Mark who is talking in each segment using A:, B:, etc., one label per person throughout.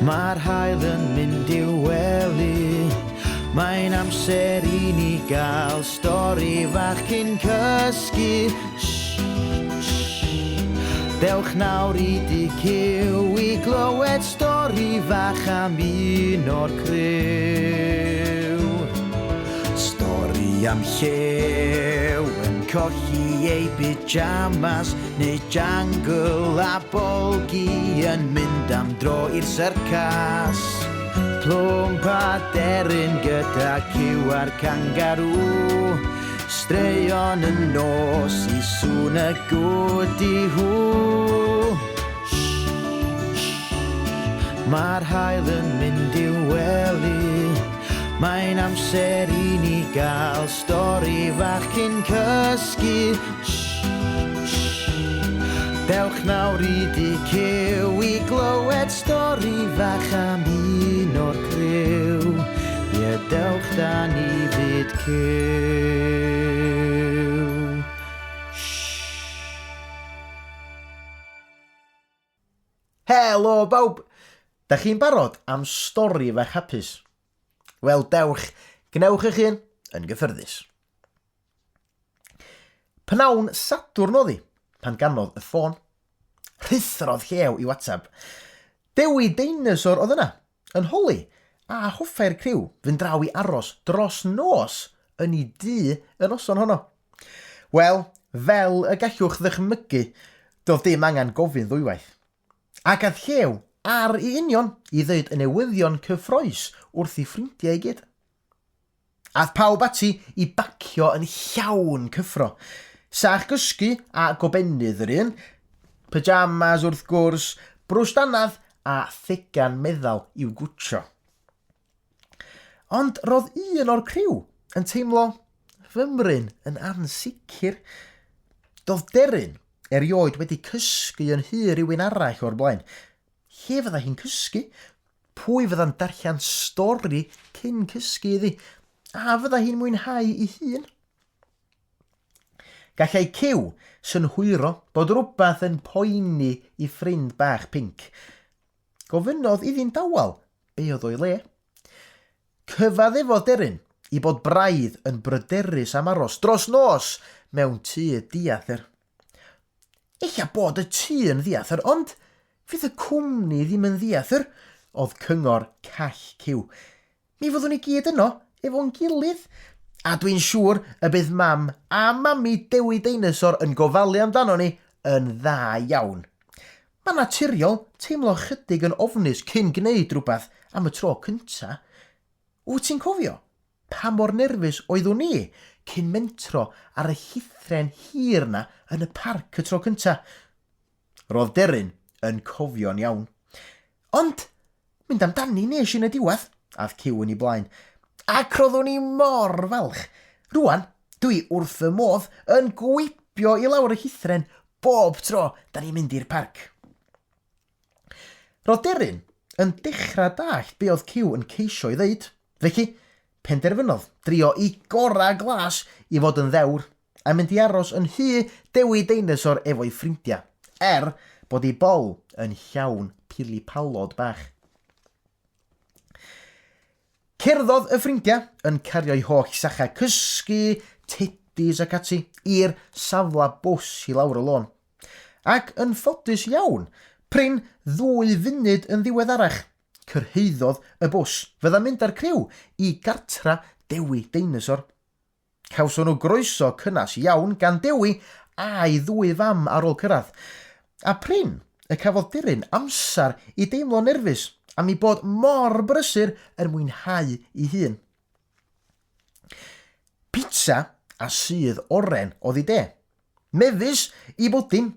A: Mae'r haul yn mynd i'w wely. Mae'n amser i ni gael stori fach cyn cysgu. Shh, shh. Dewch nawr i dŷ Cyw i glywed stori fach am un o'r criw. Stori am llew yn colli ei pyjamas neu jangle a bolgi yn mynd am dro i'r syrcas. Plwmp a deryn gyda cyw a'r cangarŵ. Straeon y nos i sŵn y gwdi-hw. Mae'r haul yn mynd i'w wely. Mae'n amser i ni gael stori fach cyn cysgu. Dewch nawr i dŷ Cyw i glywed stori fach am un o'r criw. Ie, dewch da ni fyd Cyw.
B: Helo bawb! Da chi'n barod am stori fach hapus? Wel dewch, gwnewch eich hun yn gyffyrddus. Pnawn Sadwrn oedd hi pan ganodd y ffôn. Rhuthrodd Llew i'w ateb. Dewi Deinosor oedd yna, yn holi a hoffai'r criw fynd draw i aros dros nos yn ei dŷ y noson honno. Wel, fel y gallwch ddychmygu, doedd dim angen gofyn ddwywaith. Ac aeth Llew ar ei union i ddeud y newyddion cyffrous wrth ei ffrindiau i gyd. Aeth pawb ati i bacio yn llawn cyffro. Sach gysgu a gobennydd yr un, pyjamas wrth gwrs, brwsh dannedd a thegan meddal i'w gwtsio. Ond roedd un o'r criw yn teimlo fymryn yn ansicr. Doedd Deryn erioed wedi cysgu yn nhŷ rhywun arall o'r blaen. Lle fydda hi'n cysgu? Pwy fydda'n darllen stori cyn cysgu iddi? A fydda hi'n mwynhau ei hun? Gallai Cyw synhwyro bod rhywbeth yn poeni i ffrind bach pinc. Gofynnodd iddi'n dawel be oedd o'i le. Cyfaddefodd Deryn i bod braidd yn bryderus am aros dros nos mewn tŷ diathr. Ella bod y tŷ yn ddiathr, ond fydd y cwmni ddim yn ddiathr, oedd cyngor call Cyw. Mi fyddwn ni gyd yno efo'n gilydd. A dwi'n siŵr y bydd mam a mami Dewi Deinosor yn gofalu amdano ni yn dda iawn. Mae'n naturiol teimlo chydig yn ofnus cyn gwneud rhywbeth am y tro cynta. Wyt ti'n cofio pa mor nerfus oeddwn i cyn mentro ar y llithren hir 'na yn y parc y tro cynta? Roedd Deryn yn cofio'n iawn. Ond, mynd amdani nes i yn y diwedd, ath Cyw yn ei blaen. Ac roeddwn i mor falch. Rwan, dwi wrth fy modd yn gwibio i lawr y llithren bob tro da ni'n mynd i'r parc. Roedd Deryn yn dechrau dallt be oedd Cyw yn ceisio ei ddeud. Felly, penderfynodd drio i gorau glas i fod yn ddewr a mynd i aros yn nhŷ Dewi Deinosor efo'i ffrindiau, er bod ei bol yn llawn pili-palod bach. Cerddodd y ffrindiau, yn cario'u holl sachau cysgu, tedis ac ati, i'r safle bws i lawr y lôn. Ac yn ffodus iawn, prin ddwy funud yn ddiweddarach, cyrhaeddodd y bws, fydda'n mynd â'r criw i gartra Dewi Deinosor. Cawson nhw groeso cynnes iawn gan Dewi a'i ddwy fam ar ôl cyrraedd. A prin y cafodd Deryn amser i deimlo'n nerfus am ei bod mor brysur yn mwynhau ei hun. Pitsa a sudd oren oedd ei de. Mefus i bwdin.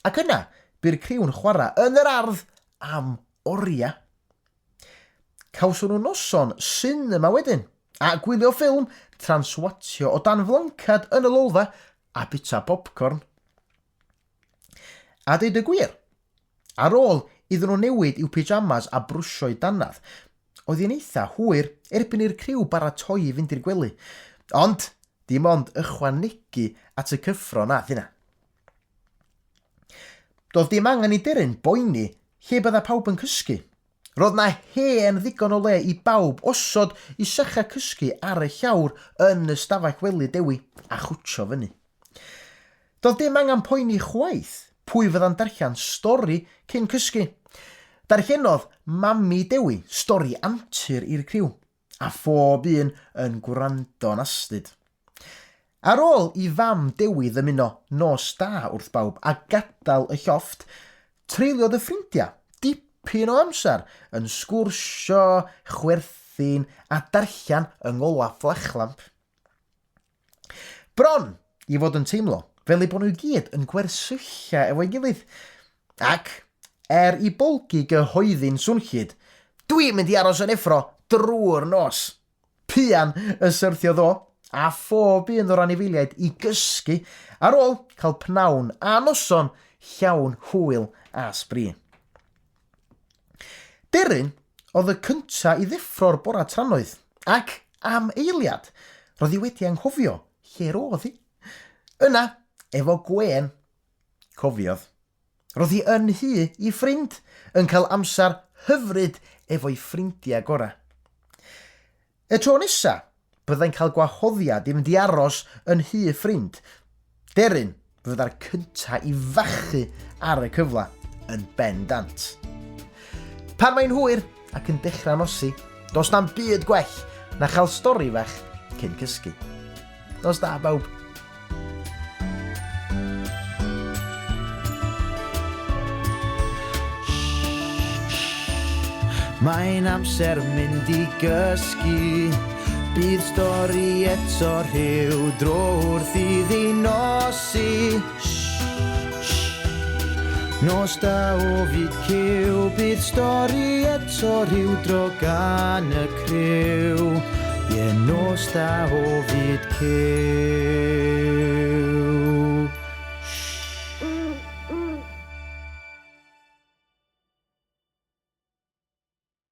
B: Ac yna, bu'r criw'n chwarae yn yr ardd am oriau. Cawson nhw noson sinema wedyn, a gwylio ffilm tra'n swatio o dan flancad yn y lolfa a bwyta popcorn. A deud y gwir, ar ôl iddyn nhw newid i'w pyjamas a brwsio'u dannedd, oedd hi'n eitha hwyr erbyn i'r criw baratoi i fynd i'r gwely. Ond, dim ond ychwanegu at y cyffro nath hynna. Doedd dim angen i Deryn boeni lle bydda pawb yn cysgu. Roedd 'na hen ddigon o le i bawb osod i sychau cysgu ar y llawr yn ystafell wely Dewi a chwtsio fyny. Doedd dim angen poeni chwaith pwy fydda'n darllen stori cyn cysgu. Darllenodd mami Dewi stori antur i'r criw, a phob un yn gwrando'n astud. Ar ôl i fam Dewi ddymuno nos da wrth bawb a gadael y llofft, treuliodd y ffrindiau dipyn o amser yn sgwrsio, chwerthin a darllen yng ngolau fflachlamp. Bron i fod yn teimlo fel eu bod nhw i gyd yn gwersylla efo'i gilydd. Ac, er i Bolgi gyhoeddi'n swnllyd, Dwi'n mynd i aros yn effro drwy'r nos! Buan y syrthiodd o, a phob un o'r anifeiliaid i gysgu ar ôl cael pnawn a noson llawn hwyl a sbri. Deryn oedd y cynta i ddeffro'r bora trannoeth, ac am eiliad, roedd hi wedi anghofio lle'r oedd hi. Yna, efo gwên, cofiodd. Roedd hi yn nhŷ i ffrind, yn cael amser hyfryd efo'i ffrindiau gorau. Y tro nesa, byddai'n cael gwahoddiad i fynd i aros yn nhŷ ffrind. Deryn fydda'r cynta i fachu ar y cyfle yn bendant. Pan mae'n hwyr ac yn dechrau nosi, does na'm byd gwell na chael stori fach cyn cysgu. Nos da, bawb.
A: Mae'n amser mynd i gysgu. Bydd stori eto rhyw dro wrth iddi nosi. Nos da o fyd cyw, bydd stori eto rhyw dro gan y criw. Ie, nos da o fyd cyw.